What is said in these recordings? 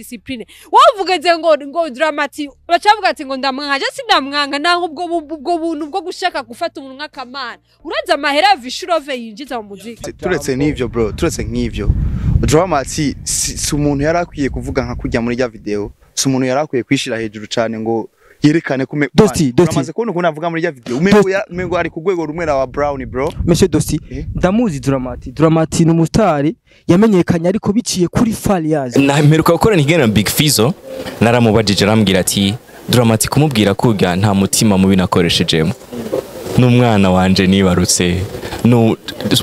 Discipline wavugeze ngo Dramati bacavuga ati ngo ndamwanka, je sindamwanka naho ubwo buntu bwo gushaka gufata umuntu nk'akamana uraza amahera Vishurove yinjiza mu muziki. Turetse n'ivyo bro, turetse nk'ivyo Dramati si umuntu yarakwiye kuvuga nka kujya muri rya video, si umuntu yarakwiye kwishira hejuru cyane ngo yerekane kume Dosti, Dosti. Uramaze kubona ukuntu avuga muri rya video, umengo ari ku rwego rumwe na wa Brown bro. Monsieur Dosti, ndamuzi Dramati. Dramati ni umustari yamenyekanye ariko biciye kuri Fariaz. Naheruka gukorana ikiganiro na Big Fizzo, naramubajije arambwira ati Dramati kumubwira kurya nta mutima mubi nakoreshejemo, n'umwana wanje nibarutse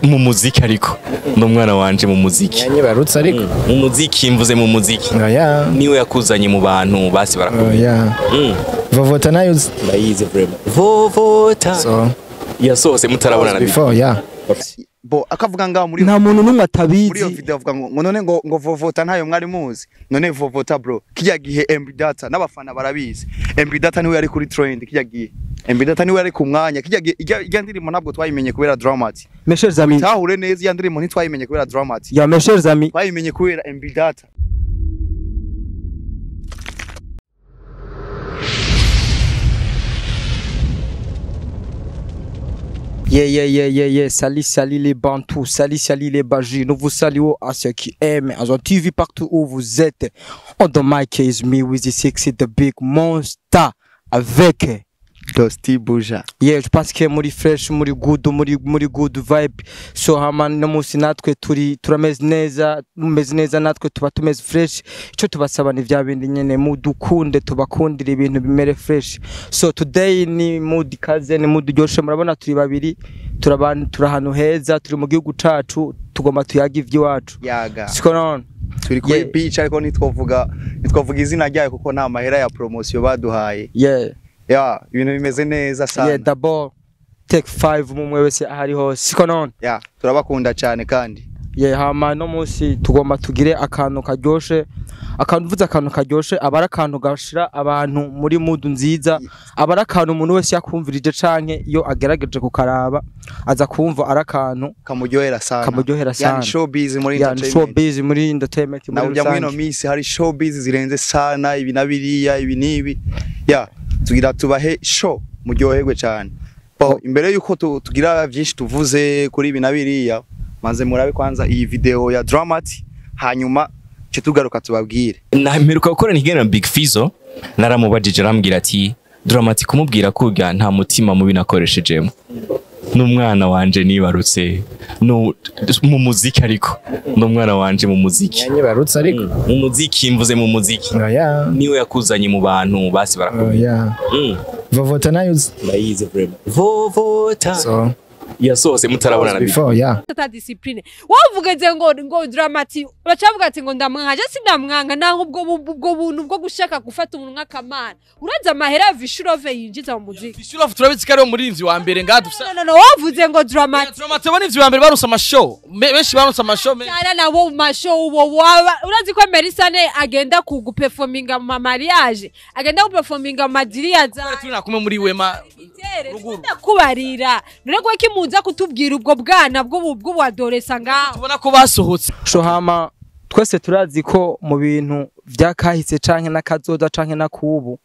mu muziki, ariko n'umwana wanje mu muziki yanyibarutse ariko mu muziki, mvuze mu muziki oya niwe yakuzanye mu bantu basi barakubwira. Oya Vovota nayo uzi? Ndayizi vraiment Vovota so yasohotse mutarabonana before yeah bo akavuga ngaho muri Nta muntu n'umwe muri iyo atabizi. video avuga ngo none ngo Vovota ntayo mwari muzi, none Vovota bro kijya gihe MB Data n'abafana barabizi, MB Data niwe yari kuri trend kijya gihe, MB Data niwe yari ku mwanya kijya gihe. Ijya ndirimbo ntabwo twayimenye kubera Dramati. Mes chers amis, tahure neza, ijya ndirimbo ntitwayimenye kubera Dramati, ya mes chers amis, twayimenye kubera MB Data. Yeah, yeah, yeah, yeah, yeah. Salut, salut les Bantous, salut, salut les Bajis. Nous vous saluons à ceux qui aiment Azon TV partout où vous êtes. On the mic is me with the sexy, the big monster avec Dosti Buja. Yeah, je pense que muri fresh, muri good, muri good vibe. So hama no musi natwe turi turameze neza, mumeze neza natwe tuba tumeze fresh. Ico tubasaba ni vya bindi nyene mudukunde tubakundira ibintu bimere fresh. So today ni mood kaze, ni mood ryoshe, murabona turi babiri, turabantu turi ahantu heza, turi mu gihugu cacu, tugomba tuyaga ivy'iwacu. Yaga. Siko none Turi kuri beach ariko nitwovuga izina ryayo kuko nta mahera ya promotion baduhaye. Yeah. Yeah, ibintu bimeze neza sana. Yeah, d'abord take 5 mumwe wese ahari hose. Siko none. Yeah, turabakunda cyane kandi. Yeah, hama no munsi tugomba tugire akantu karyoshe. Akantu uvuze akantu karyoshe abara akantu gashira abantu muri mood nziza, abara akantu umuntu wese yakumvirije canke iyo agerageje kukaraba aza kumva ara akantu kamuryohera sana. Kamuryohera sana. Yani showbiz muri Yeah, entertainment. showbiz muri entertainment Na muri ujya muri no rusange. minsi hari showbiz zirenze sana ibi na biriya ibi nibi. Yeah, tugira tubahe show muryoherwe cyane. Bo imbere yuko tugira byinshi tuvuze kuri ibi na biriya, manze murabe kwanza iyi video ya Dramati hanyuma cyo tugaruka tubabwire. Naheruka gukorana ikiganiro na Big Fizzo, naramubajije arambwira ati Dramati kumubwira kurya nta mutima mubi nakoreshejemo, n'umwana wanje nibarutse mu muziki, ariko n'umwana wanje mu muziki yanyibarutse ariko mu muziki, mvuze mu muziki oya niwe yakuzanye mu bantu basi barakubwira. oya Vovota nayo uzi? Ndayizi vraiment Vovota so yasohotse mutarabonana before yeah ta discipline wavugeze ngo Dramati bacavuga ati ngo ndamwanka, je sindamwanka naho ubwo buntu bwo gushaka gufata umuntu nk'akamana uraza amahera Vishurove yinjiza mu muziki. Vishurove turabizi ko ari umurinzi wa mbere ngaha dufise. No, wavuze ngo Dramati. Dramati bo ni wa mbere baronse amashow, benshi baronse amashow cyane nabo mu mashow uwo waba urazi ko Merisane agenda kuguperforminga mu mariage, agenda guperforminga mu madiriya za turi nakumwe muri wema ndakubarira none ko kimuza kutubwira ubwo bwana bw'ubu adolescent ngaho tubona ko basohotse. So hama twese turazi ko mu bintu vyakahise canke n'akazoza canke nakubu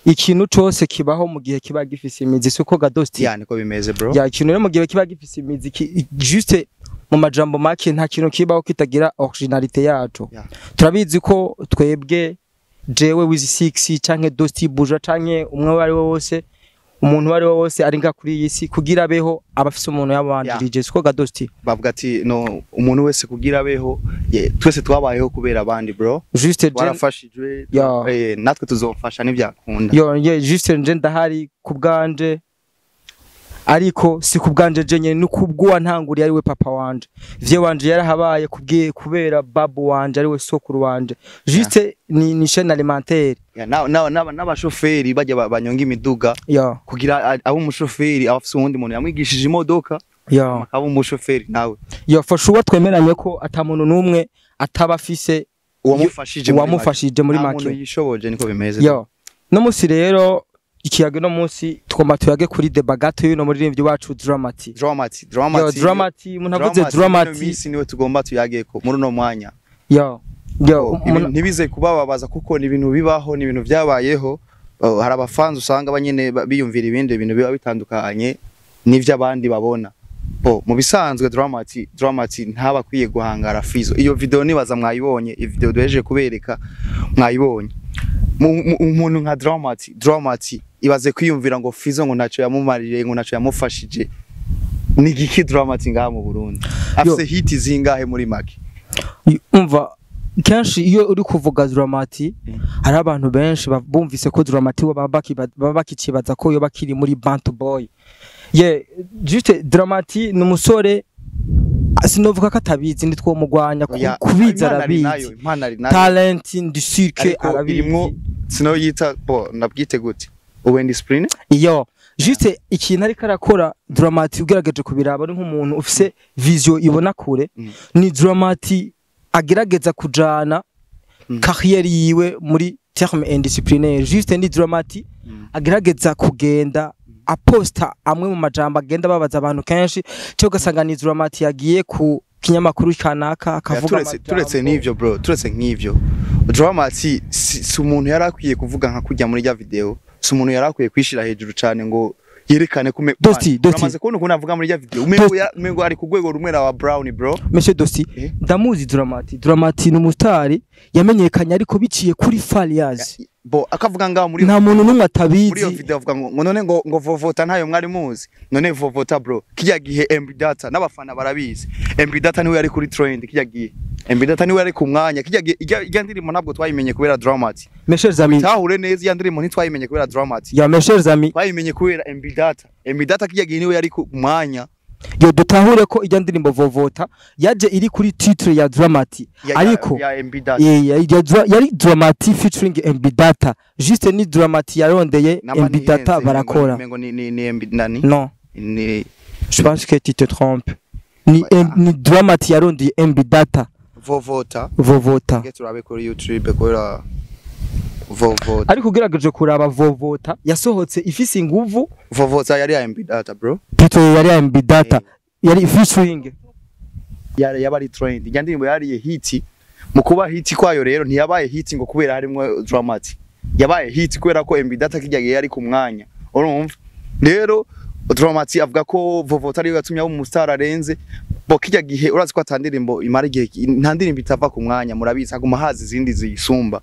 ikintu cose kibaho mu gihe kiba gifise imizi, siko ga Dosti? Yeah, niko bimeze bro. Ya ikintu rero mu gihe kiba gifise imizi juste mu majambo make nta kintu kibaho kitagira originalité yaco. Yeah. Turabizi ko twebwe jewe with 6 canke Dosti Buja canke umwe wari wose, umuntu wari wose ari nga kuri iyi si kugira abeho abafise umuntu yabanjirije, siko ga Dosti? Bavuga ati no umuntu wese kugira abeho, twese twabayeho kubera abandi bro. Juste twarafashijwe, Yeah. natwe tuzofasha nibyakunda. Yo, yeah, juste nje ndahari kubganje ariko si kubganje je nyene, nukubwo wantanguriye ari we papa wanje. Vye wanje yarahabaye kubwiye kubera babu wanje ari we sokuru wanje. Juste ni chaîne alimentaire. Yeah, n'abashoferi bajya banyonga imiduga Yeah. kugira abo umushoferi abafise uwundi muntu yamwigishije imodoka Yeah. akaba umushoferi nawe. Yo, for sure twemeranye ko ata muntu numwe ataba afise uwamufashije muri make. uwamufashije muri Nta make. muntu yishoboje niko bimeze. Yo. No musi rero ikiyago no musi tugomba tuyage kuri debagato y'uno muririmbyi wacu Dramati. Dramati, Yo, Dramati. Dramati, umuntu avuze Dramati, Dramati. misi niwe tugomba tuyageko muri uno mwanya. Yo. Ibintu ntibize kubababaza kuko ni ibintu bibaho, ni ibintu byabayeho. Hari abafanzi usanga banyene biyumvira ibindi bintu biba bitandukanye n'ivyo abandi babona. Bo mu bisanzwe Dramati ntabakwiye guhangara Fizo. Iyo video nibaza mwayibonye, iyo video duhejeje kubereka mwayibonye. Umuntu nka Dramati ibaze kwiyumvira ngo Fizo ngo ntaco yamumaririye, ngo ntaco yamufashije. Ni giki Dramati ngaha mu Burundi? Afise hit zingahe muri make? Umva, kenshi iyo uri kuvuga Dramati, hari abantu benshi bumvise ko Dramati baba bakikibaza ko yo bakiri muri Bantu Boy. Ye, juste Dramati ni umusore, sinovuga ko atabizi, nitwo mugwanya kubiza arabizi. Talent ndi cirque arabizi. Sino yita bo nabwite gute? Uwe discipline? Iyo juste ikintu ariko arakora Dramati ugerageje kubiraba ari nk'umuntu ufise vision ibona kure. Ni Dramati agerageza kujana carrière yiwe muri terme indisciplinaire. Juste ni Dramati agerageza kugenda aposta amwe mu majambo agenda babaza abantu kenshi, cyo ugasanga ni Dramati yagiye ku kinyamakuru kanaka akavuga. Turetse n'ivyo bro, turetse nk'ivyo Dramati si umuntu yarakwiye kuvuga nka kujya muri ya video, si umuntu yarakwiye kwishira hejuru cyane ngo yerekane kume. Dosti Uramaze kubona ukuntu avuga muri ya video, umengo ari ku rwego rumwe na wa Brown bro. Monsieur Dosti, ndamuzi Dramati. Dramati ni umustari yamenyekanye ariko biciye kuri Farias. Bo akavuga ngaho muri nta muntu numwe atabizi. Muri iyo video avuga ngo none ngo vovota ntayo mwari muzi. None vovota bro, kijya gihe MB Data n'abafana barabizi. MB Data niwe yari kuri trend kijya gihe. MB Data niwe yari ku mwanya kijya gihe. Ijya ndirimbo ntabwo twayimenye kubera Dramati. Mes chers amis, tahure neza, iya ndirimbo ntitwayimenye kubera Dramati. Ya mes chers amis, twayimenye kubera MB Data. MB Data kijya gihe niwe yari ku mwanya. Yo dutahure ko ijya ndirimbo vovota yaje iri kuri titre ya Dramati, ariko ya MB Data yari Dramati featuring MB Data. Juste ni Dramati yarondeye MB Data barakora. Ni MB nani? Non, ni je pense que tu te trompes. Ni Dramati yarondeye MB Data. Vovota. Turabe kuri YouTube kubera vovota. Ariko ugerageje kuraba vovota yasohotse ifise inguvu. Vovota yari ya MB Data bro. Titre yari ya MB Data. Yari featuring. Yabari trend. Ijya ndirimbo yari hit. Mu kuba hit kwayo rero ntiyabaye hit ngo kubera harimo Dramati. Yabaye hit kubera ko MB Data kijya yari ku mwanya. Urumva? Rero Dramati avuga ko vovota ariyo yatumye abo umustar arenze. Bo kijya gihe urazi ko atandirimbo imara igihe, nta ndirimbo itava ku mwanya, murabizi aguma hazi izindi ziyisumba.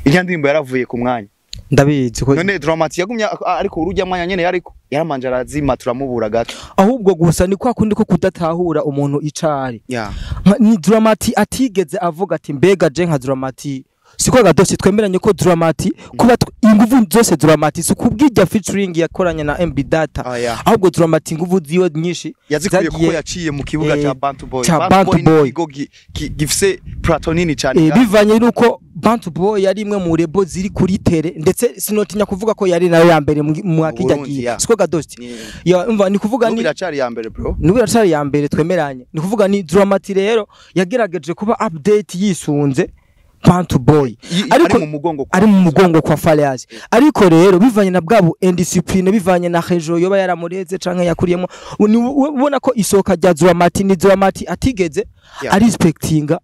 Ijya ndirimbo yaravuye ku mwanya. Ndabizi ko none Dramati yagumye ariko urujya mwanya nyene yariko yaramanje arazima turamubura gato. Ahubwo gusa ni kwa kundi ko kudatahura umuntu icari. Ni Dramati atigeze avuga ati mbega je nka Dramati siko gadosi twemeranye ko Dramati kuba inguvu zose Dramati sikubwirya featuring yakoranye na MB Data. Ahubwo Dramati inguvu ziwe nyinshi yazikuye kuko yaciye mu kibuga cha Bantu Boy. Bantu Boy gifise platonini cyane bivanye nuko Bantu Boy yari imwe mu rebo ziri kuri tere, ndetse sinotinya kuvuga ko yari nayo ya mbere mu kijya siko gadosi. Ya umva ni kuvuga ni biracari ya mbere bro, ni biracari ya mbere twemeranye. Ni kuvuga ni Dramati rero yagerageje kuba update yisunze Bantu Boy, ariko ari mu mugongo kwa Farias. Ariko rero bivanye na bwabo indiscipline, bivanye na rejo yoba yaramureze canke yakuriyemo, ubona ko isoka rya Dramati ni Dramati atigeze arespectinga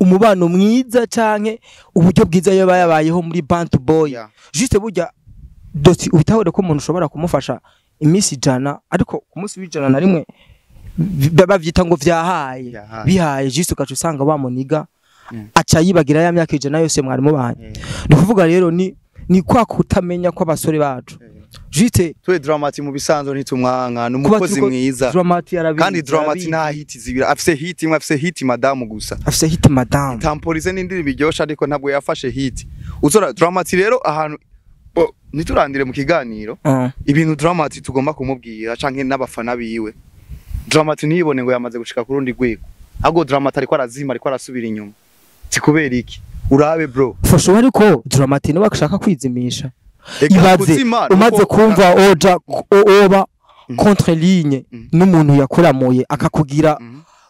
umubano mwiza canke uburyo bwiza yoba yabayeho muri Bantu Boy. Juste burya dosi ubitahure ko umuntu ushobora kumufasha iminsi 100, ariko ku munsi w'ijana na rimwe bavyita ngo vyahaye bihaye, juste ugaca usanga bamuniga aca yibagira ya myaka 100 yose mwari mubanye. Ni kuvuga rero ni kwa kutamenya kw'abasore bacu. Juste twe Dramati mu bisanzwe ntitumwanka, ni umukozi mwiza Dramati arabizi. Kandi Dramati nta hit zibira, afise hit imwe, afise hit madamu gusa, afise hit madamu tamporize n'indirimbo iryosha, ariko ntabwo yafashe hit. Uzora Dramati rero ahantu niturandire mu kiganiro ibintu Dramati tugomba kumubwira canke n'abafana biwe. Dramati ntiyibone ngo yamaze gushika ku rundi rwego, ahubwo Dramati ariko arazima, ariko arasubira inyuma. Sikubera iki? Urabe bro. Fasho ariko Dramati niwe akashaka kwizimisha. Ibaze umaze kumva oja oba contre ligne n'umuntu yakuramuye akakugira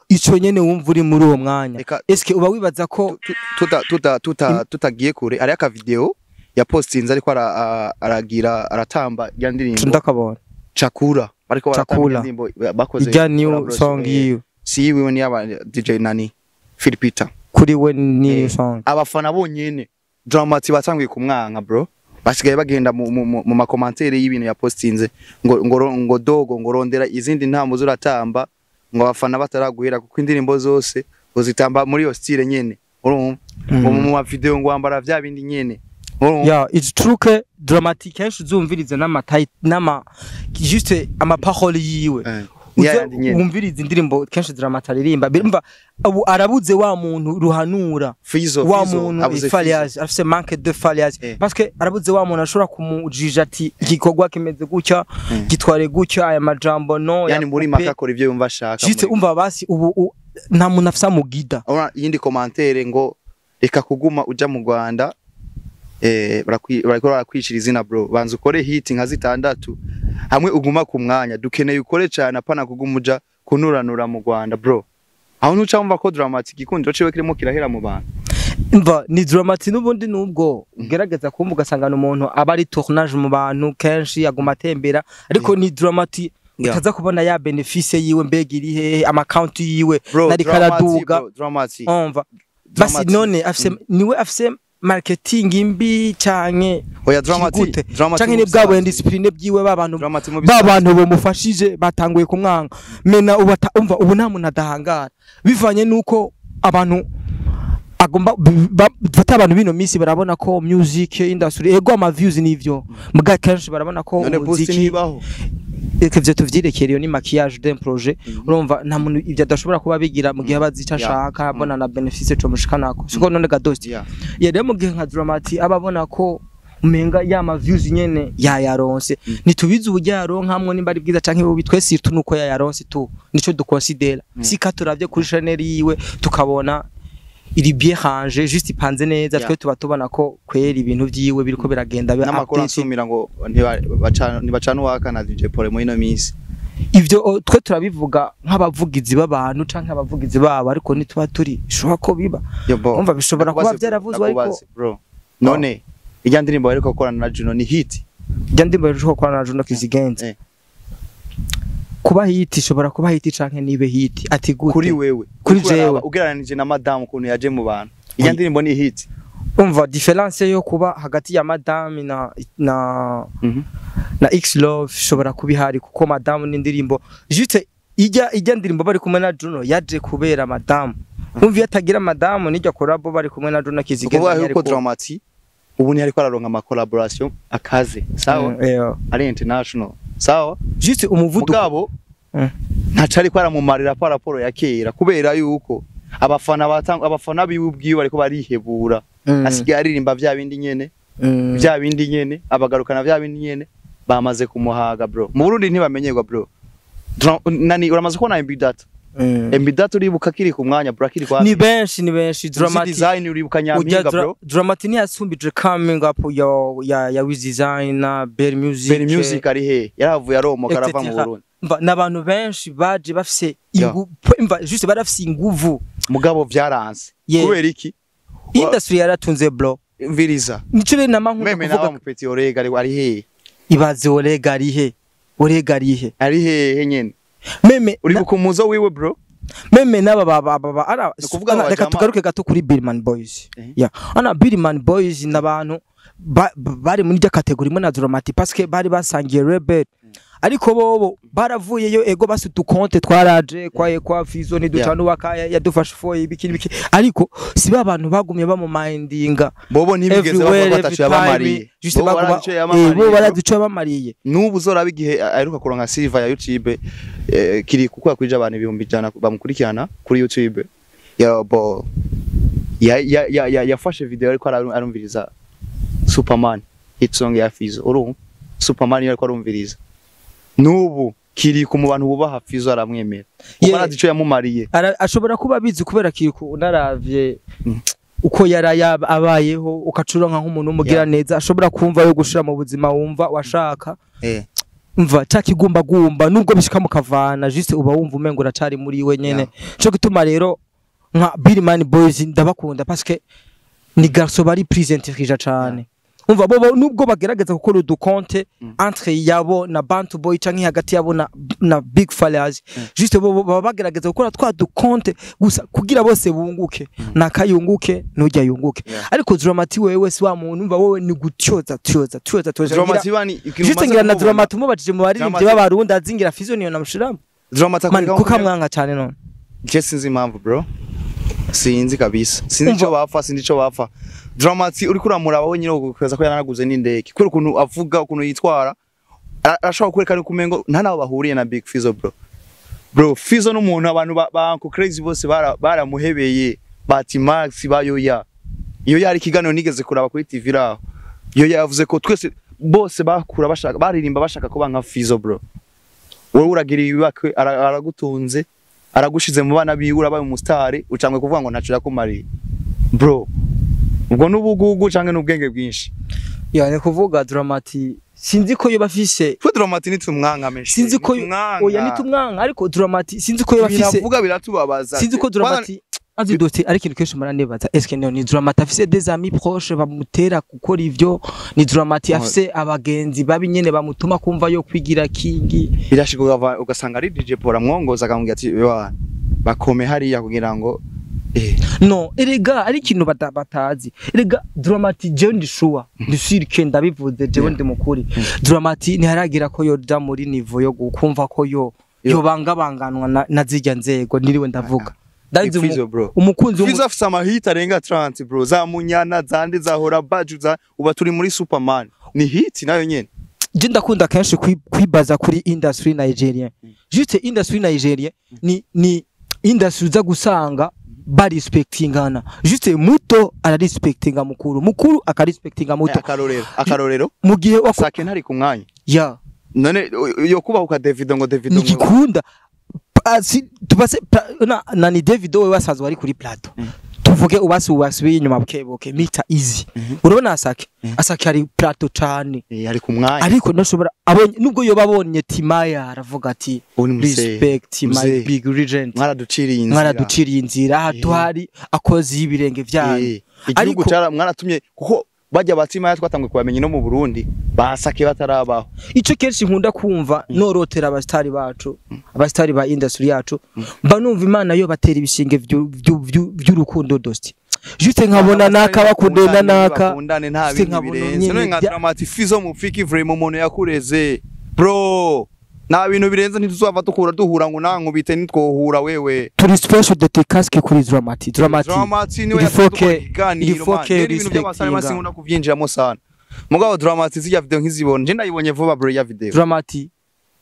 ico nyene wumva uri muri uwo mwanya. Eske uba wibaza ko tutagiye kure ari aka video ya postinze ariko aragira aratamba ya ndirimbo ndakabona Chakura ariko baratamba indirimbo bakoze ijya new song yiyo si yiwe ni aba DJ nani Philipita Kuri we ni song. Abafana bonyene Dramati batanguye kumwanka, bro. Basigaye bagenda mu ma commentaires y'ibintu yapostinze ngo dogo, ngo rondera izindi ntambo zuratamba, ngo abafana bataraguhera, kuko indirimbo zose uzitamba muri iyo style nyene, urumva, ngo mu ma video ngo wambara vya bindi nyene, urumva. Yeah, it's true que Drama-T kenshi uzumviriza n'ama n'ama juste ama paroles yiwe. Ni Uze yayandi nyene. wumviriza indirimbo kenshi Drama-T aririmba, birumva ubu arabuze wa muntu ruhanura, Fizo, wa Fizo, muntu abuze faliage, afise manque de faliage, parce que arabuze wa muntu ashobora kumujija ati igikorwa kimeze gutya, gitware gutya, aya majambo no Yani muri yakupe. make akora ivyo yumva ashaka. Juste umva basi ubu nta muntu afise amugida. Urabona iyindi commentaire ngo reka kuguma uja mu Rwanda, bariko barakwicira izina, bro, banza ukore hit nka zitandatu hamwe uguma ku mwanya, dukeneye ukore cyane, apana kuguma uja kunuranura mu Rwanda, bro. Aho ntuca wumva ko Drama-T igikundiro ciwe kirimo kirahera mu bantu? Umva, ni Drama-T n'ubundi nubwo ugerageza kumva ugasanga umuntu aba ari tournage mu bantu kenshi, aguma atembera, ariko ni Drama-T utaza kubona ya bénéfice yiwe, mbega iri hehe ama account yiwe? Bro, nariko Drama-T, araduga. bro, Drama-T. Umva basi, Drama-T. none afise, niwe afise marketing mbi canke Oya, Drama-T, gute? Drama-T Canke mu ni bwa bisanzwe. indiscipline bwiwe, ba bantu Drama-T mu ba bisanzwe. bantu bamufashije batanguye kumwanga mena ubu umva ubu nta muntu adahangara bivanye nuko abantu agomba bafata abantu bino minsi barabona ko music industry, ego, ama views nivyo, muga kenshi barabona ko None boost umuziki ntibaho? Reka ivyo tuvyirekere, iyo ni maquillage d'un projet. Urumva nta muntu ivyo adashobora kuba bigira mu gihe abazi ico ashaka, abona na bénéfice co mushikanako, siko none gadosti? Yeah. Ya, rero mu gihe nka Drama-T aba abona ko umenga ya ma views nyene yayaronse, ntitubizi uburyo yaronkamwo, nimba ari bwiza canke bubi, twese tu nuko yayaronse tu nico dukonsidera. Sika turavye kuri chaîne yiwe tukabona iri bien rangé, juste ipanze neza, twe tuba tubona ko kwera ibintu vyiwe biriko biragenda biba N'amakuru update. ansumira ngo ntibacana uwaka na DJ Paul muri ino minsi. Ivyo twe turabivuga nk'abavugizi b'abantu canke abavugizi babo, ariko ntituba turi bishobora ko biba. Yo, bo. Umva, bishobora kuba Ndakubaze, vyaravuzwe, ariko ndakubaze, bro, none ijya ndirimbo bariko gukorana na Juno ni hit? Rya ndimbo rero gukorana na Juno Kizigenza, kuba hit, ishobora kuba hit canke nibe hit, ati gute? Kuri wewe. Kuri Uriko uraraba, jewe. ugereranije na madamu ukuntu yaje mu bantu, ijya ndirimbo ni hit? Umva, différence yo kuba hagati ya madame na X Love ishobora kuba ihari, kuko madame ni indirimbo juste ijya ndirimbo bari kumwe na Juno yaje kubera madame. Umva, iyo atagira madame nijya collabo bari kumwe na Juno Kizigenza Ukuvuga ntiyari yuko Drama-T ubu ntiyariko araronka ama collaboration akaze, sawa? Ari international, sawa? Juste umuvuduko. Mugabo ntaco ariko aramumarira pa raporo ya kera, kubera yuko abafana batanga abafana biwe ubwiwe bariko barihebura. Asigaye aririmba vya bindi nyene, vya bindi nyene, abagarukana vya bindi nyene, bamaze kumuhaga, bro. Mu Burundi ntibamenyerwa, bro. Nani uramaze kubona MB Data? MB Data uribuka kiri ku mwanya, bro, akiri kwa Ni benshi, ni benshi. Drama Drama-T Design, uribuka ujya Nyampinga, bro? Drama-T ntiyasumbije coming up ya Wiz Design na Berry Music. Berry Music ari he? Yaravuye aromoka, arava mu etc. Burundi. Mva, n'abantu benshi baje bafise ingu mva juste barafise inguvu. Mugabo vyaranse. Kubera iki? Industry yaratunze, bro. Mviriza. Nico rero nama nkunda Même nawe kuvuga. mupeti Orega ari he? Ibaze, Orega ari he? Orega ari he? Ari hehe nyene? Même Uribuka umuzo wiwe, bro? Même n'aba ba ara Ni ukuvuga ana, aba reka bajama- tugaruke gato kuri Billman Boys. Ya, ana Billman Boys n'abantu bari muri rya catégorie imwe na Drama-T, parce que bari basangiye rebel, ariko bobo baravuyeyo, ego basi udukonte twaraje kwaye kwa Fizo ntiducana uwaka yadufashe fo ibiki n'ibiki, ariko si ba bantu bagumye bamumindinga Bobo ntibigeze bavuga everywhere, ko ataco every yabamariye. time. Juste Bobo baguma barazi ico bo yabamariye, barazi ico yabamariye. N'ubu uzoraba igihe aheruka kuronka silver ya YouTube, kiri kuko yakwije abantu 100,000 bamukurikirana kuri YouTube. Ya bo ya ya ya, ya yafashe video ariko arumviriza Superman, hit song ya Fizo. Urumva Superman ariko arumviriza. N'ubu kiri ku mu bantu bubaha Fizo, aramwemera kuko arazi ico yamumariye. Ashobora kuba abizi kubera Kiriku unaravye uko yari abayeho, ukacuranka nk'umuntu w'umugira neza, ashobora kumva yo gushira mu buzima wumva washaka. Umva, ca kigumbagumba nubwo bishika mukavana, juste uba wumva umengo uracari muri we nyene. Cyo gituma rero nka Billman Boys ndabakunda, parce que ni garçon bari plus intelligent cane. Umva, bo nubwo bagerageza gukora udukonte entre yabo na Bantu Boy canke hagati yabo na Big Farious, juste bo baba bagerageza gukora twa dukonte gusa kugira bose bunguke, nakayunguke nujya yunguke. Ariko Dramati wewe si wa muntu, umva, wowe ni gutyoza tyoza tyoza tyoza. Dramati bani ikintu Juste umaze ngira na kumubona. Dramati umubajije mu baririmbyi Dramati- b'Abarundi azingira Fizo niyo namushiramo. Dramati Man, akwereka kuko amwanka cyane none. Je sinzi impamvu, bro, sinzi kabisa, sinzi Umva. ico bapfa, sinzi ico bapfa. Dramati uriko uramuraba wenyine ukweza ko yaranaguze n'indege, kubera ukuntu avuga, ukuntu yitwara, arashobora kwerekana ko umengo nta naho bahuriye na Big Fizzo, bro. Bro, Fizzo n'umuntu abantu ba Uncle Crazy bose baramuhebeye, bati Max bayoya iyo yari ikiganiro nigeze kuraba kuri TV raho, iyo yavuze ko twese bose bakura bashaka, baririmba bashaka kuba nka Fizzo. Bro, wowe uragira ibibakwe, aragutunze, aragushize mu bana biwe, urabaye umusitari, ucangwe kuvuga ngo ntaco yakumariye, bro. Ubwo n'ubugugu canke n'ubwenge bwinshi? Ya, ni kuvuga Dramati sinzi ko yoba afise Twe Dramati nitumwanka menshi. Sinzi ko oya, nitumwanka, ariko Dramati sinzi ko yoba afise biravuga biratubabaza. Sinzi ko Dramati azi dote, ariko ikintu kenshi muranibaza: est-ce que ni Dramati afise des amis proches bamutera gukora ivyo, ni Dramati afise abagenzi babi nyene bamutuma kumva yo kwigira kingi? Birashika ugasanga ari DJ Paul amwongoza, akamubwira ati: "Wa bakome hariya kugira ngo No, erega ari ikintu batazi. Erega Dramati, jewe ndi sure, ndi sûr que ndabivuze jewe ndi mukuri, Dramati ntiharagira ko yoja muri niveau yo kumva ko yo Yo. yobangabanganwa na zirya nzego niriwe ndavuga. Ndabizi. Fizzo, bro. Umukunzi Fizzo afise amahit arenga 30, bro, za munyana zandi zahora baju za uba turi muri Superman ni hit nayo nyene. Je ndakunda kenshi kwibaza kuri industry Nigerian. Juste industry Nigerian ni industry uza gusanga barespectingana. Juste muto ararespectinga mukuru, mukuru akarespectinga muto. Akarorero Mu gihe wako Sake ntari ku mwanya. Ya. None yo kubahuka Davido ngo Davido ngo Nigikunda tubase na ni Davido we wasanzwe ari kuri plateau. Tuvuge ubasi ubasubiye inyuma buke buke, Mr Easy. Urabona Asake, Asake ari plateau cane. Ari ku mwanya. Ariko ntashobora, abonye nubwo yoba abonye Timaya aravuga ati: Ubu ni muzee. "Respect my Muzee. big legend." Mwaraduciriye inzira. Mwaraduciriye inzira, aha tuhari akozi y'ibirenge vyanyu. Igihugu Ariko- cara mwaratumye kuko bajya batima twatanguye kubamenya no mu Burundi basake batarabaho. Ico kenshi nkunda kumva norotera abasitari bacu, abasitari ba industry yacu, mba numva Imana yo batera ibishinge vy'urukundo dosti, juste nkabona naka bakundana naka bakundane nta juste bindi nkabona birenze. nyene None nka Dramati, Fizzo mufiki vraiment, umuntu yakureze, bro, nta bintu birenze, ntituzava dukura duhura ngo nankubite, nitwohura wewe. Turi special de casque kuri Dramati. Dramati, Dramati niwe il faut yatumye que ikiganiro, il faut man. que Rero ibintu by'abasare respectinga. sinkunda kubyinjiramo sana, mugabo Dramati zijya video nkizibona nje ndayibonye vuba, bro, ya video. Dramati,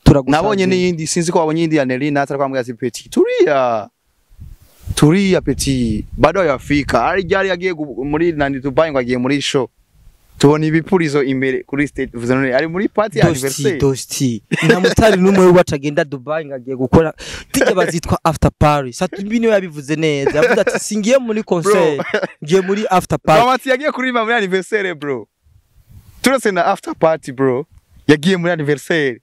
turagusabye. Nabonye n'iyindi, sinzi ko wabonye iyindi ya Nelly Nata kwambwira ati: "Petit, tulia tulia petit, bado yafika." Ari ryari yagiye muri nani Dubai ngo agiye muri show, tubona ibipurizo imbere kuri state, vuze none ari muri party ya Dosti, anniversaire. Dosti, nta mutari n'umwe wacu agenda Dubai ngo agiye gukora tijya bazitwa after party. Satubi niwe yabivuze neza, yavuze ati: "Singiye muri concert, ngiye muri after party." Dramati yagiye kuririmba muri anniversaire, bro, turetse na after party, bro, yagiye muri anniversaire,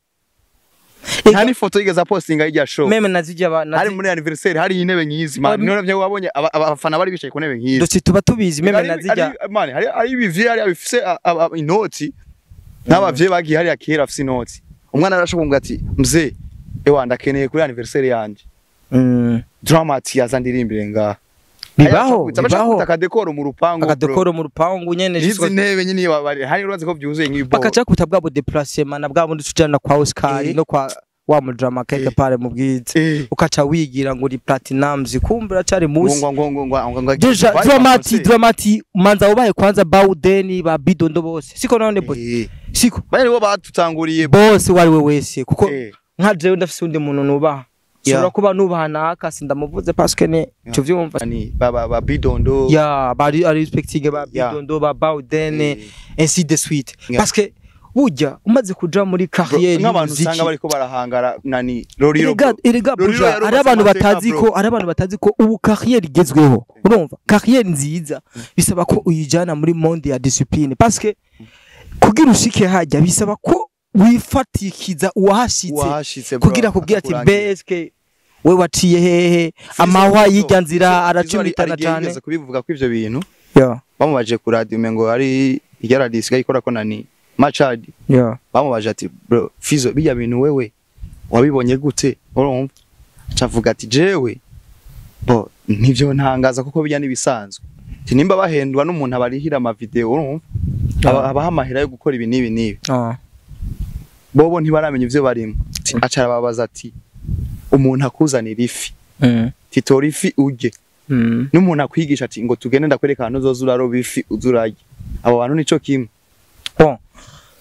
nta n'ifoto yigeze apostinga y'irya show. Même nazijya ba Hari muri anniversaire, hari intebe nk'izi, man. None byo wabonye abafana bari bicaye ku ntebe nk'izi. Dosti, tuba tubizi, même nazijya Man, hari ibivye hari abifise inoti n'abavyeyi bagiye hariya kera afise inoti, umwana arashobora kuvuga ati: "Mzee, ewa ndakeneye kuri anniversaire yanje Dramati yaza ndirimbire ngaha." Bibaho, bibaho. Akadekoro mu rupangu, bro. Akadekoro mu rupangu nyene. Izi ntebe nyine hari urazi ko byuzuye nk'ibiboro. Bakaca kuta bwa déplacement na bwa bundi tujana kwa Oscar no kwa wa mudrama quelque part mu bwiza, ukaca wigira ngo uri Platinumz, kumbe uracari musi. Ngo Déjà Dramati, Dramati manza ubaye kwanza Baudeni ba Bidondo bose, siko none bo siko? Bari bo batutanguriye. Bose wari we wese, kuko nka jewe ndafise undi muntu nubaha, nshobora kuba nubaha naka, sindamuvuze parce que ne tuvyumva. Ni ba Bidondo. Ya, bari ari respecting ba Bidondo, ba Baudene, ainsi de suite, parce que burya umaze kuja muri carrière Nk'abantu usanga y'umuziki bariko barahangara nani Loriro, Erega bro. erega Loriro buja yarubatse hari abantu amateka, batazi bro. ko hari abantu batazi ko ubu carrière igezweho, urumva, carrière nziza bisaba ko uyijana muri monde ya discipline, parce que kugira ushike hajya bisaba ko wifatikiza uwahashitse Uwahashitse, bro, kugira kubwira ati: akakurangira. "Beske we waciye hehe?" Amahwa y'irya nzira aracumitana cyane cane. Kubivuga ko ivyo bintu Yeah. Bamubaje ku radio umengo ari irya radio isigaye ikora ko nani Machad. Yeah. Bamubaje ati bro Fizo bijya bintu wewe wabibonye gute, urumva acavuga ati jewe bo ntivyo ntangaza kuko bijya nibisanzwe, ati nimba bahendwa n'umuntu abarihira ama video, urumva abaha amahera yo gukora ibi n'ibi n'ibi, bobo ntibaramenya ivyo barimo. Aca arababaza ati umuntu akuzanira ifi, titora ifi urye, n'umuntu akwigisha ati ngo tugende ndakwereka ahantu uzoza uraroba ifi uzurarye, abo bantu nico kimwe. Bon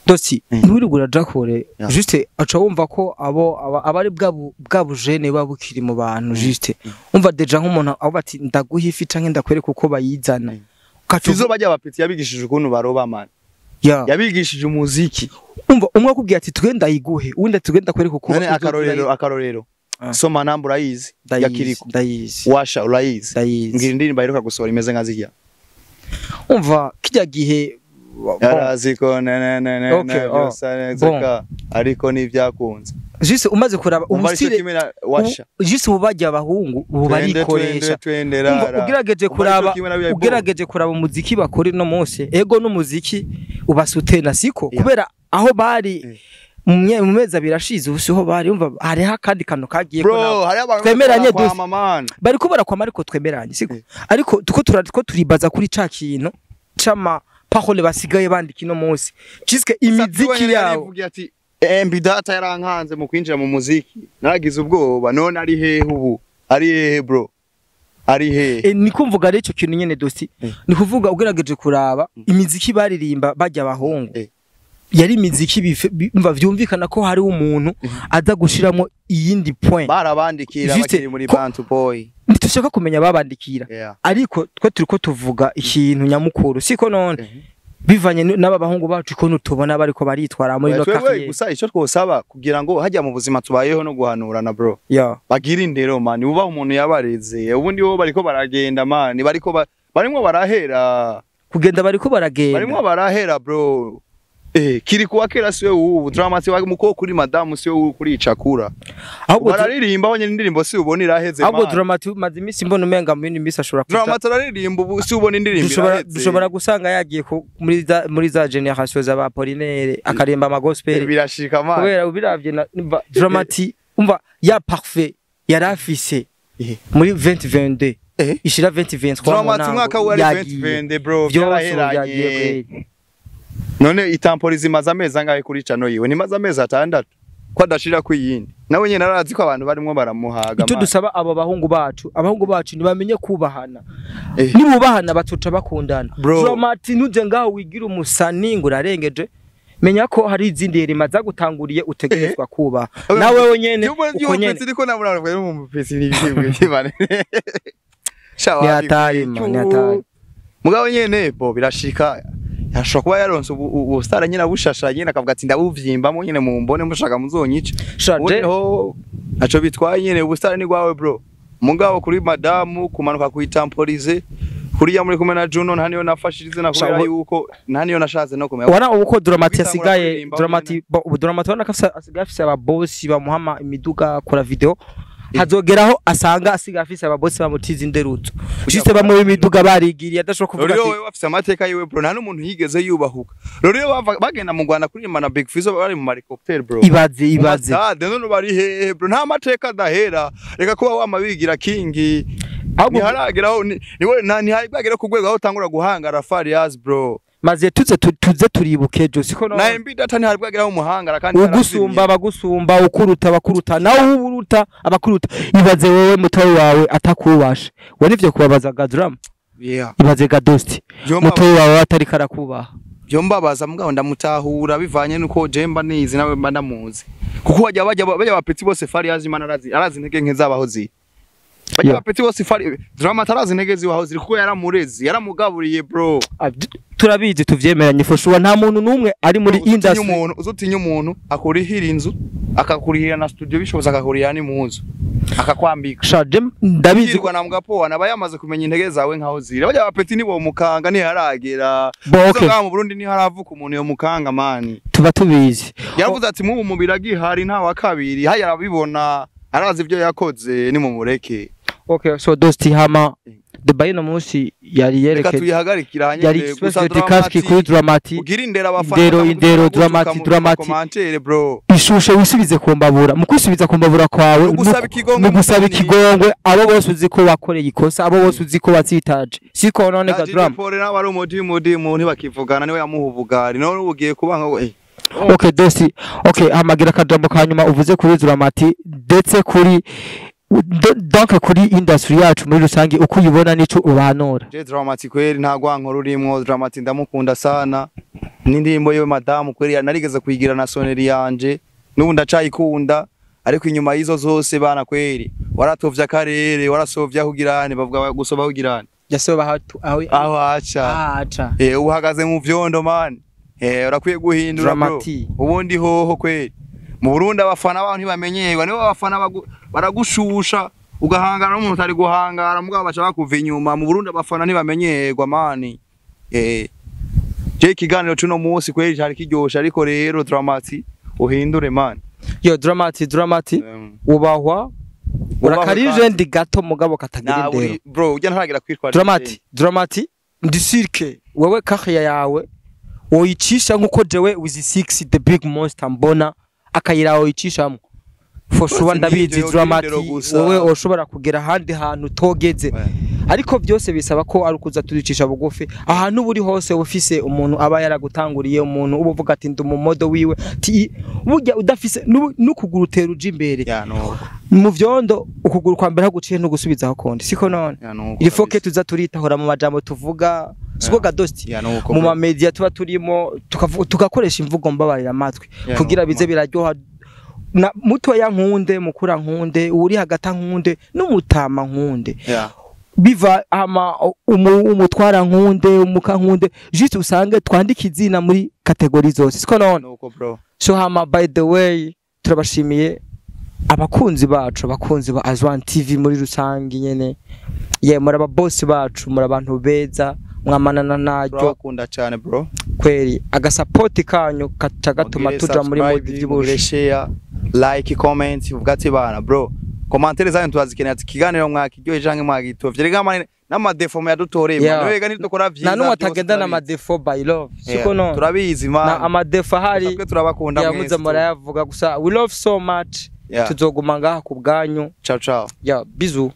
Dosi, ntiwirigura jakore Yeah. juste aca wumva ko abo abari bwa bujene buba bukiri mu bantu, juste umva déjà nk'umuntu aho bati ndaguha ifi canke ndakwereka uko bayizana. Ukaca Fizo bajya abapeti yabigishije ukuntu baroba man, Yeah. yabigishije umuziki. Umva umwe akubwiye ati tugende ndayiguhe, uwundi ati tugende ndakwereka uko None uzoza akarorero soma namba urayizi ya Ndayizi, Kiriko, ndayizi. Washa urayizi, Ndayizi. ngira indirimbo aheruka gusohora imeze nka zirya. Umva kijya gihe Yarazi ko ne ne ne ne Okay, ne byose neza bon. ka ariko ntivyakunze. Juste umaze kuraba Umva arico ubusire kimwe na Washa. Juste ubu bajya abahungu ubu Twende, barikoresha. twende, twende, Umva, rara. ugerageje Umva kuraba arico kimwe na biriya ugerageje kuraba umuziki bakora ino munsi, ego n'umuziki ubasutena siko, Yeah. kubera aho bari mu mezi abiri ashize ubu siho bari. Umva hariho akandi kantu kagiye ko Bro, nabo. hariho abantu Twemeranye bariko barakwama, man. Bariko barakwama ariko twemeranye siko, ariko tuko turiko turibaza kuri ca kintu c'ama parole basigaye bandika ino munsi, ciske imiziki Satuwe yabo. yarivugiye ati MB Data yarankanze mu kwinjira mu muziki, naragize ubwoba, none ari hehe ubu, ari hehe bro, ari hehe? Ni kumvuga rero ico kintu nyene Dosi, ni kuvuga ugerageje kuraba imiziki baririmba bajya abahungu, yari imiziki umva vyumvikana ko hari umuntu aza gushiramo iyindi point. Barabandikira Juste bakiri muri Bantu Boy. Ntitushaka kumenya babandikira, Yeah. ariko twe turiko tuvuga ikintu nyamukuru siko none bivanye n'aba bahungu bacu ukuntu tubona bariko baritwara muri no Twebwe quartier. gusa icyo twosaba kugira ngo hajya mu buzima tubayeho no guhanurana bro, Yeah. bagira indero man, ubaha umuntu yabareze, ubundi bo bariko baragenda man, bariko barimwo barahera. Kugenda bariko baragenda. Barimwo barahera bro. Kiri kuwa kera siwe ubu Dramati wa muko kuri madamu siwe ubu kuri icakura. Ahubwo Bararirimba abonye indirimbo si ubona iraheze ahubwo man. Dramati maze iminsi mbona umenga mu yindi minsi ashobora kuja Dramati araririmba ubu si ubona indirimbo iraheze. Dushobora gusanga yagiye muri za generation z'aba Apollinaire akaremba ama gospel. Birashika man. Kubera ubiravye Dramati umva ya parfait yarafise muri 2022 ishira 2023 mu Dramati ntango umwaka wari yagiye. 2020 bro, Vyose ubu byagiye byaraheranye. kweli. None itampori zimaze amezi angahe kuri cano yiwe? Nimaze amezi 6 ko adashira ku yindi. Nawe nyene arazi ko abantu barimwo baramuhaga. Icyo man. dusaba abo bahungu bacu, abahungu bacu ntibamenye kubahana. Nibubahana batoca bakundana. Bro. Dramati ntuje ngaho wigira umusani ngo urarengeje, menya ko hari izindi herima zagutanguriye utegerezwa kubaha nawe wenyene uko nyene. Niko nabura mu mupesi n'ibyo kibane. Shawa. Ni hatari, man, ni hatari. Mugabo nyene bo birashika. Yashobora kuba yaronse ubusitara nyine abushasha nyine akavuga ati ndabuvyimbamo nyine mumbone mushaka muzonyica. Sha, Ubundi ho ntaco bitwaye nyine ubusitara ni gwawe bro. Mugabo kuri madamu kumanuka kuitamporize kuriya muri kumwe na Juno nta niyo nafashirize na Sha, kubera yuko nta niyo nashatse no kumenya. Wana uko Dramati Bitangura asigaye kuririmba Dramati bo ubu Dramati wana ko asigaye afise ababosi bamuhama imiduga akora video, hazogeraho asanga asigaye afise ababosi bamutiza inderuzo juste bamwe imiduga barigiriye adashobora kuvuga Rero ati wewe afise amateka yiwe bro, nta n'umuntu yigeze yubahuka. Rero bagenda mu Rwanda kuririmba na Big Fizzo bari mu helicopter bro. Ibaze, ibaze. Stade none bari hehe bro, nta mateka adahera. Reka kuba wama wigira kingi. Ahubwo Ntiharageraho niwe ntiharagera ku rwego aho utangura guhangara Farias bro. Maze tuze tuze turibuke ejo siko no Na MB Data ntiharageraho umuhangara kandi ugusumba abagusumba, ukuruta abakuruta, nawe uburuta abakuruta. Ibaze wewe mutoyi wawe atakubasha we nivyo kubabaza ga Drum. Yeah. Ibaze ga Dosti, mutoyi wawe atariko arakubaha. Byo mbabaza mugabo ndamutahura bivanye nuko je mba nizi nawe mba ndamuzi. Kuko bajya bajya bajya bapeti bose Farias imana arazi intege nke zabaho ziri. Bajya bapeti bose Fari Drama atarazi intege ziwaho ziri kuko yaramurezi yaramugaburiye bro. Turabizi tuvyemeranye for sure, nta muntu numwe ari muri Uzutinya industry. umuntu uzutinya umuntu akurihira inzu akakurihira na studio bishoboza akakurihira n'impuzu akakwambika. Sha, je ndabizi Kwirwa na mgapo anaba yamaze kumenya intege zawe nkaho ziri. Bajya bapeti nibo mukanga ntiharagera. Bo, okay. Uzoga mu Burundi ntiharavuka umuntu yo mukanga mani. Tuba tubizi. Yaravuze ati mubu mubiri agihari nta wa kabiri haya arabibona arazi ibyo yakoze ni mumureke. Okay, so Dosti hama Dubai no munsi yari Reka yerekeje tuyihagarikira yari hanyuma express dedicas kuri Dramati. Ugira indero abafana. Indero, Dramati. Commentaire bro. Ishushe wisubize ku mbabura, mu kwisubiza ku mbabura kwawe, Nugusaba ikigongwe mu gusaba mutoni. ikigongwe abo bose uzi ko wakoreye ikosa, abo bose uzi ko watsitaje, siko none ga Dram? Paul nawe ari umudimu ntibakivugana, niwe yamuha ubugari, none ubu ugiye kubanga ngo. Okay Dosi, okay, hamagira akajambo ka nyuma uvuze kuri Dramati ndetse kuri donc kuri industry yacu muri rusange uko uyibona n'ico ubanura. Je Dramati kweri nta gwankora urimwo. Dramati ndamukunda sana, n'indirimbo yiwe madamu kweri narigeze kuyigira na soneri yanje, n'ubu ndacayikunda. Ariko inyuma y'izo zose bana kweri waratovye akarere, warasovye aho ugirane, bavuga gusoba aho ugirane Yasoba hatu aho aho haca. Aca. Uhagaze mu vyondo man, urakwiye guhindura bro. Dramati. Ubundi hoho kweri mu Burundi abafana baho ntibamenyerwa, nibo abafana baragushusha ugahangana n'umuntu utari guhangara, mugabo baca bakuva inyuma. Mu Burundi abafana ntibamenyerwa man. Je ikiganiro cuno munsi kweri cari kiryoshe, ariko rero Dramati uhindure man. Yo Dramati, ubahwa urakarije kandi. Ndi gato mugabo katagira Na indero. Bro ujya ntaragira kwitwara. Dramati, ndisirke wewe kahiya yawe woyicisha nkuko jewe with 6 the big monster mbona akayira woyicishamo for sure. Bose Ndabizi n'ivyo Dramati yogira indero gusa. wowe ushobora kugera ahandi hantu utogeze, ariko byose bisaba ko ari ukuza turicisha bugufi. Ahantu uba uri hose uba ufise umuntu aba yaragutanguriye, umuntu uba uvuga ati ndi umumodo wiwe, ati burya udafise n'ukuguru utera uja imbere Ya no. mu vyondo, ukuguru kwa mbere haguciye ntugusubizaho kundi, siko none? Ya no. Il faut que tuza turitahura mu majambo tuvuga, siko Yeah. gadosti? Ya no. Mu mamedia tuba turimo tugakoresha imvugo mbabarira amatwi Yeah, kugira no, bize biraryoha na mutoya nkunde, mukura nkunde, uri hagati nkunde, n'umutama nkunde, Ya. biva ama umutwara nkunde, umuka nkunde, juste usange twandika izina muri catégorie zose, siko none? Nuko bro. So hama by the way turabashimiye abakunzi bacu, abakunzi ba Azwan TV muri rusange nyene, ye muri aba boss bacu, muri abantu beza mwamanana naryo. Turabakunda cyane bro. Kweri agasapoti kanyu kaca gatuma Mugire tuja muri mode subscribe, mugire vy'ubushe. share, like, comment, uvuga ati bana bro, commentaire zanyu turazikeneye, ati ikiganiro mwakiryohe canke mwagitovye, rega mane n'amadefo muyadutoreye. Yeah. Man, rega nitukora vyiza Nta n'umwe byose atagendana turabizi. amadefo by love, siko Yeah, none? turabizi Na man. amadefo ahari Twe turabakunda yamuze mwese. murayavuga gusa. We love so much. Yeah. Tuzoguma ngaha ku bwanyu. Ciao ciao. Ya bizu.